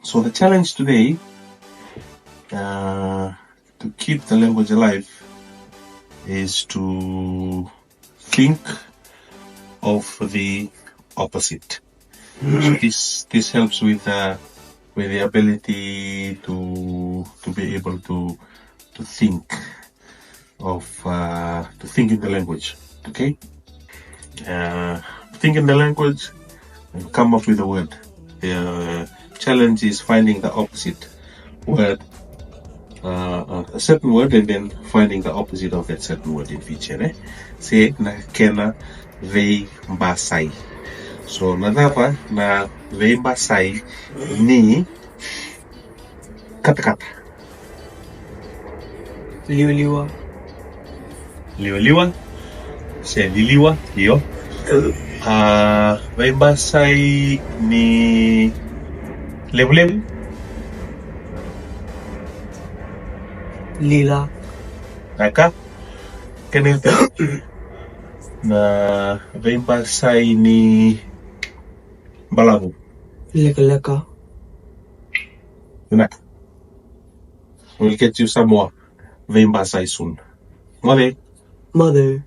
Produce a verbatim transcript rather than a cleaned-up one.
So the challenge today, uh, to keep the language alive is to think of the opposite. So this this helps with uh, with the ability to to be able to to think of uh, to think in the language. Okay, uh, think in the language and come up with a word. The challenge is finding the opposite word, uh, uh, a certain word, and then finding the opposite of that certain word in Fijian. Eh? Se na kena veibasai. So na cava na veibasai ni katakata? Liwaliwa. Liwaliwa. Se liliwa, io. A veibasai ni levulevu? Lila. Aka. Kena na veibasai ni balavu? Lekaleka. Vinaka. We'll get you some more veibasai soon. Moce. Moce.